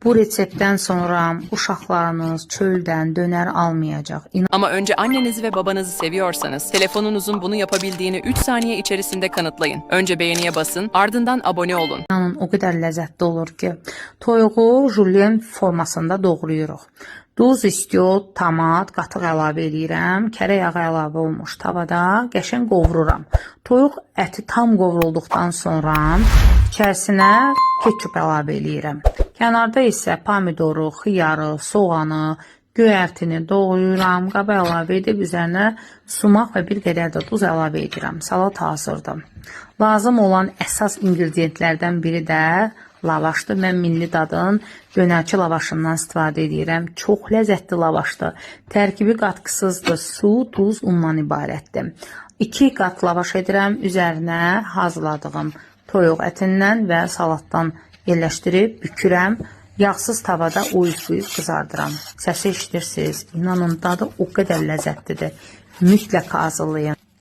Bu reseptdən sonra uşaqlarınız çöldən dönər almayacaq. Ama önce annenizi ve babanızı seviyorsanız telefonunuzun bunu yapabildiğini 3 saniye içerisinde kanıtlayın. Önce beğeniye basın, ardından abone olun. İnanın o qədər ləzzətli olur ki, toyuğu julian formasında doğrayırıq. Duz, istiot, tomat, qatıq əlavə eləyirəm. Kərə yağı əlavə olmuş tavada qəşəng qovururam. Toyuq əti tam qovrulduqdan sonra içərisinə ketçup əlavə eləyirəm. Kənarda isə pomidoru, xiyarı, soğanı, göyərtini doğrayıram, qaba əlavə edib üzərinə sumaq və bir qədər də duz əlavə edirəm. Salat hazırdır. Lazım olan əsas inqrediyentlərdən biri də lavaşdır. Mən milli dadın dönərçi lavaşından istifadə edirəm. Çox ləzzətli lavaşdır. Tərkibi qatqısızdır. Su, duz, undan ibarətdir. 2 qat lavaş edirəm. Üzərinə hazırladığım toyuq ətindən və salatdan yerləşdirib bükürəm. Yağsız tavada uyuz-uyuz qızardıram. Səsi eşidirsiniz. İnanın dadı o qədər ləzzətlidir. Mütləq hazırlayın.